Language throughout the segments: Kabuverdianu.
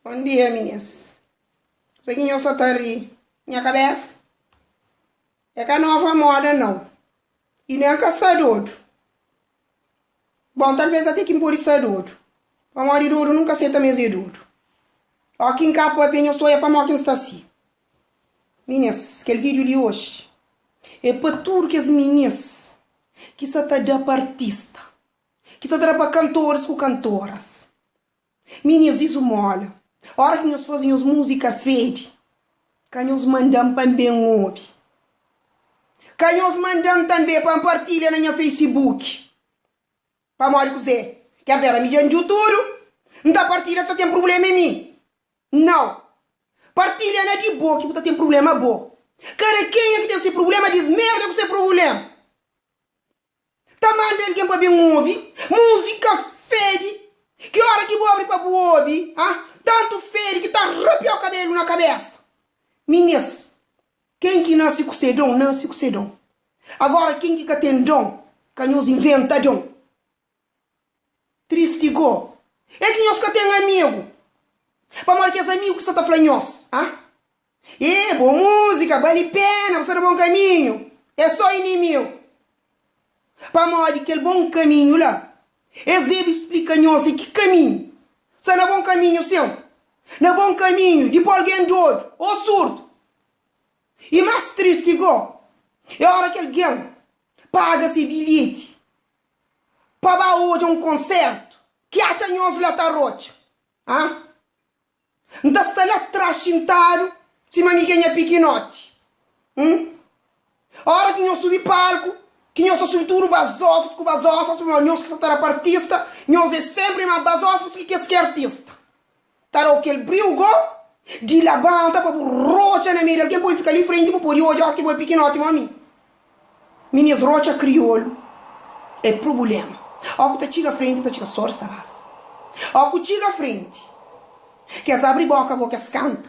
Bon dia minis. Kusa ki nhos sa ta ri nha kabesa? É ka nova moda nau. I nen ka sta dodu. Bon, talves ate ki N pode sta dodu. Pamodi dodu nunka seta ma es é dodu. Ó ki N ka papia nhos ta oia pamodi ki N sta si. Minis, kel vídiu li oji é pa tudu kes minis ki sa ta da pa artista, ki sa ta da pa kantoris ku kantoras. Minis dizumóla, óra ki nhos faze nhos múzika fedi, ka nhos manda-m pa N ben obi. Ka nhos manda-m tanbê pa N partilha na nha Facebook. Pamodi kuzê? Ker dizer, ami dja N dju tudu, N ta partilha ta ten prubléma é mi? Nau. Partilha na di bo ki bu ta ten prubléma bo. Kada kenha ki ten se prubléma dis merda ku se prubléma. Ta manda algen pa ben obi múzika fedi ki ora ki bu abri pa bu obi ha tantu fedi ki ta rapiau kabelu na kabesa. Minis, ken ki nase ku se don, nase ku se don. Agora ken ki ka ten don, ka nhos inventa don. Tristi go é ki nhos ka ten amigu. Pamodi kes amigu ki sa ta fla nhos, ah, e bo múzika bali pena, bu sta na bon kaminhu, é só inimigu. Pamodi kel bon kaminhu la, es debe splika nhos di ki kaminhu. Sta na bon kaminhu sin, na bon kaminhu di poi algen dodu ô surdu. I más tristi go é ora ki algen paga se bilheti pa ba odja un konsertu ki atxa nhos la ta rotxa ah N ta sta la tras xintadu sima mi ki é nha pikinoti hum Ora ki nhos subi palku ki nhos ta subi tudu bazofas ku bazofas pamodi nhos ki sa ta da pa artista nhos é senpri más bazofas ki kes ki é artista. Ta dau kel briu go di labanta pa bu rotxa na meiu di algen pode fika li frenti bu pode odja ora ki bo é pikinoti ma mi. Minis rotxa kriolu é prubulema. Ó ku ta txiga frenti bu ta txiga soris ta basa. Ó ku txiga frenti kes abri boka go kes kanta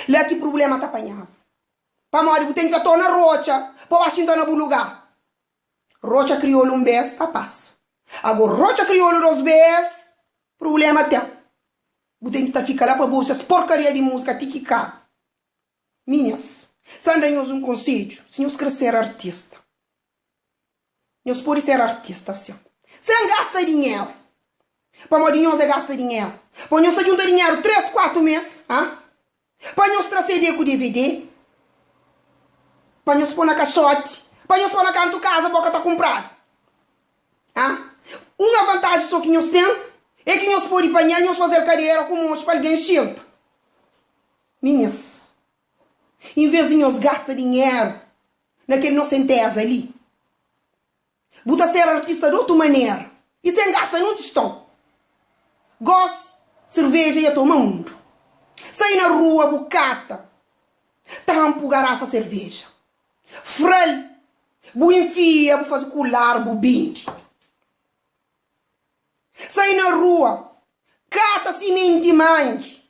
la ki prubulema ta panha-bu. Pamodi bu ten ki ta torna rotxa pa ba xinta na bu lugar. Rotxa kriolu un bes ta pasa. Ago rotxa kriolu dos bes prubulema ten. Bu ten ki ta fika la pa bu obi ses porkaria di musika ti ki kaba. Minhas, sa N da nhos un konsedju, si nhos kre ser artista, nhos pode ser artista sin, sen gasta dinheru. Pamodi nhos é gasta dinheru. Pa nhos ta djunta dinheru 3, 4 mes, ha? Pa nhos tra CD ku DVD, pa nhos pô na kaxoti, pa nhos pô na kantu kaza bo ka ta kunpradu. Ha? Un avantaji so ki nhos ten é ki nhos pode panha-l, nhos faze-l kadera ku moxi pa algen xinta. Minhas, envês di nhos gasta dinheru na kel nosenteza li, Bu ta ser artista di otu manera i sen gasta nun tiston. Gosi, serveja ia toma mundu. Sai na rua bu kata tampu garafa serveja. Fral, bu infia, bu faze kular, bu bende. Sai na rua, kata simenti mangi.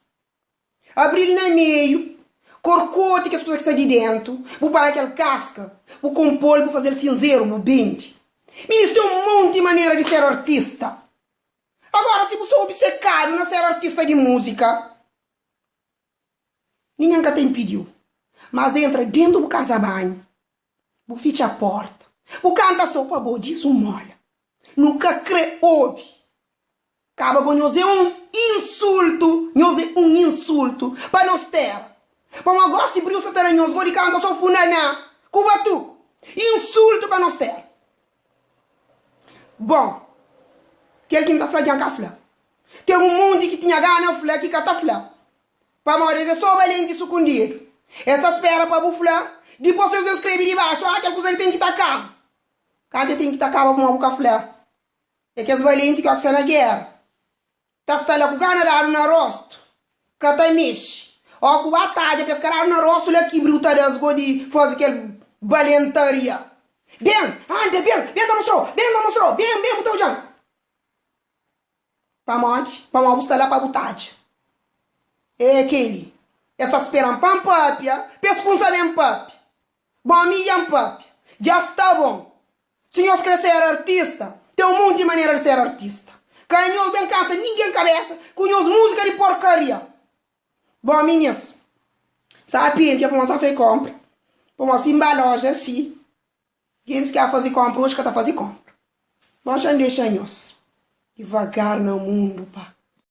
Abril na meiu, korkoti kes kuza ki sta di dentu, bu panha kel kaska, bu konpo-l, bu faze-l sinzeru, bu bende. Minis ten un monti manera di ser artista. Agora si bu sta obisekadu na ser artista di múzika, ningen ka ta inpidi-u. Mas entra dentu bu kaza banhu, bu fitxa porta, bu kanta so pa bo, djis un mola. Nu ka kre obi. Kaba go nhos é un insultu nhos é un insultu pa nos tera pamodi gosi briu sa ta na nhos go di kanta so funaná ku batuku insultu pa nos tera bon kel ki N ta fla dja N ka fla ten un monti ki tinha gana fla ki ka ta fla pamodi es é so balenti sukundidu es ta spera pa bu fla dipos es ben skrebe dibaxu ah kel kuza li ten ki ta kaba kantu el ten ki ta kaba pamodi bu ka fla. É kes valenti ki sta na géra ta sta la ku gana dadu na rostu, ka ta mexe. Ó ku batadja pa es ka dadu na rostu la ki briu ta da-s go di faze kel balentaria. Ben, anda, ben, ben ta mostra-u, ben ta mostra-u, ben, ben bu ta odja-m. Pamodi? Pamodi bu sta la pa bu tadja. É kel-li. Es ta spera-m pa N pâpia, pa es kumsa ben pâpia. Bon, mi dja N pâpia. Dja sta bon. Si nhos kre ser artista, ten un monti manera di ser artista. Ka nhos ben kansa ningen kabesa ku nhos múzika di porkaria. Bon minis, sa pentia pamodi sa fai konpra, pamodi si N ba loja si, gentis ki a fazi konpra oji ka ta fazi konpra. Bon xa N dexa nhos divagar na mundu pa.